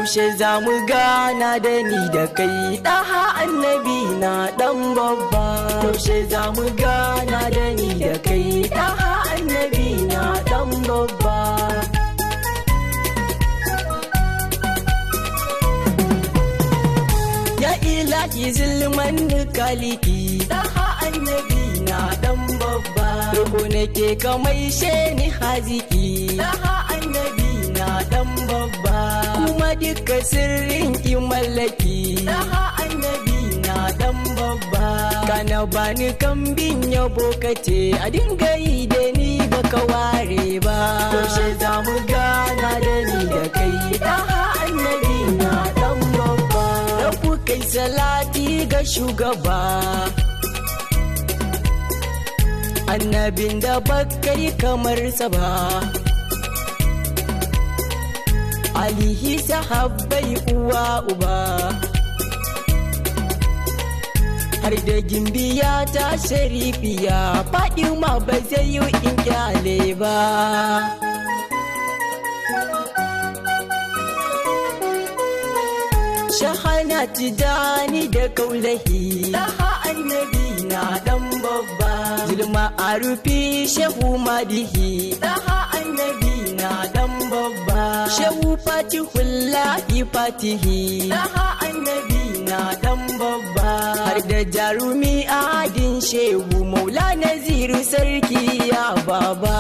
Yaushe za mu gana da ni da kai, ɗaha annabi na ɗan babba. Yaushe za mu gana da ni da kai, ɗaha annabi na ɗan babba. Ya ilahi zulman kaliki, ɗaha annabi na ɗan babba. Roko nake kamai ni haziki, ɗaha annabi na ɗan babba. Kuma duka sirrin ki mallaki, ɗaha annabi na ɗan babba. Kana bani kambin yabo kace a dinga yi da ni baka ware ba. Yaushe za mu gana da ni da kai, ɗaha annabi na ɗan babba. Rabu kai salati ga shugaba, annabin da bakai kamar sa ba. Alihi sahabbai uwa uba, har da gimbiya ta sharifiya Fadima ba zai yi in kyale ba. Shahana Tijani da Kaulahi, ɗaha annabi na ɗan babba. Zulma a rufi Shehu Madihi, ɗaha annabi na ɗan babba. Shehu Fatihullahi Fatihi, ɗaha annabi na ɗan babba. Har da jarumi adin Shehu Maula Naziru sarki ya baba.